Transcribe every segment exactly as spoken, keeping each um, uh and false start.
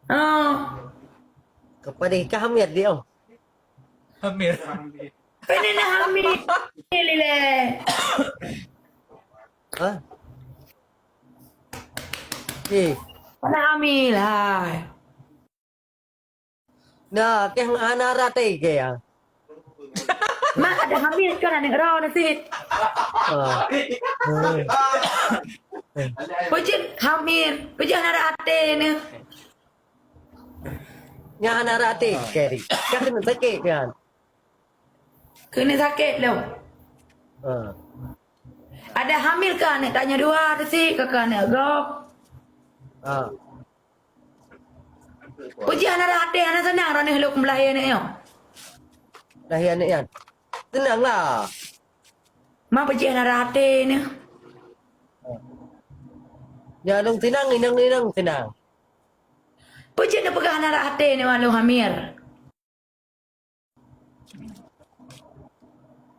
Oh. Kepada ikan hamil dia. Hamil. Pernah hamil le. Ha? Eh. Pernah hamil hai. Nah, keh hana rate ke ya. Mak ada hamil kan aneuk droeneuh sit. Ah. Peue jeuet hamil, peue jeuet hana rate nyoe. Nyan hana rate ke ri. Kan keuneuk sakét kan. Keuneuk sakét lom. Ah. Ada hamil ke aneuk tanyoe dua tu sit, ke aneuk gob. Ah. Peue jeuet hana rate, hana seunang droeneuh lôn meulahé aneuk nyoe. Lahé aneuk nyan. Seunang lah. Ma peue jeuet hana rate nyoe. Ya, lôn seunang, inong-inong seunang. Peue jeuet neupeugah hana rate nyoe lôn hamil.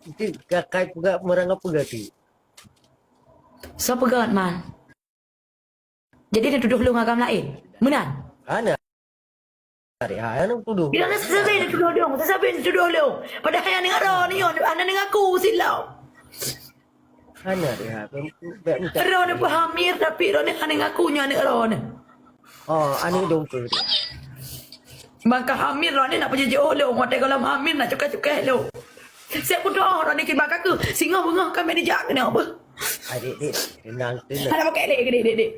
Itu gakai peugah meurang apa gati? Soe peugah man? Jadi neutudoh lôn agam laén. Meunan. Hana. Ari ha, hana tudoh. Bila na sabe neutudoh lôn, sabe neutudoh lôn. Padahai aneuk droeneuh nyoe hana ngaku sit lom. Hana ari ha, bèk minta. Droeneuh peuhamil tapi droeneuh hana ngaku nyoe aneuk droeneuh. Oh, aneuk dong tu. Bang ka hamil droeneuh nak peujijoh lôn, watèe gohlom hamil nak cukai-cukai lôn. Siap kudoh droeneuh kiban kaku, singoh beungoh ka meuneujak keunoe beuh. Adik, dik, tenang, tenang. Hana pakai dek, dek, dek, dek.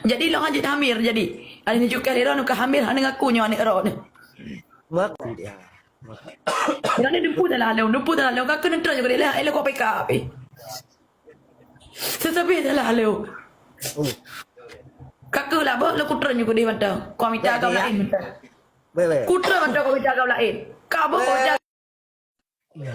Jadi lôn hanjeuet hamil jadi. Ada nunjuk kali droeneuh ka hamil hana ngaku nyoe aneuk droeneuh. Ngaku dia. Droeneuh dumpeue dalam lôn, dumpeue dalam lôn, ka keuneuk trön juga dia lah, elok kau P K P. Tetapi dalam lôn. Hmm. Ka keuh lah beuh, lôn kutrön juga dia mantong. Kau minta agam laén mantong. Baik, baik. Kutrön mantong kau minta agam laén. Ka beuh kau minta Ya.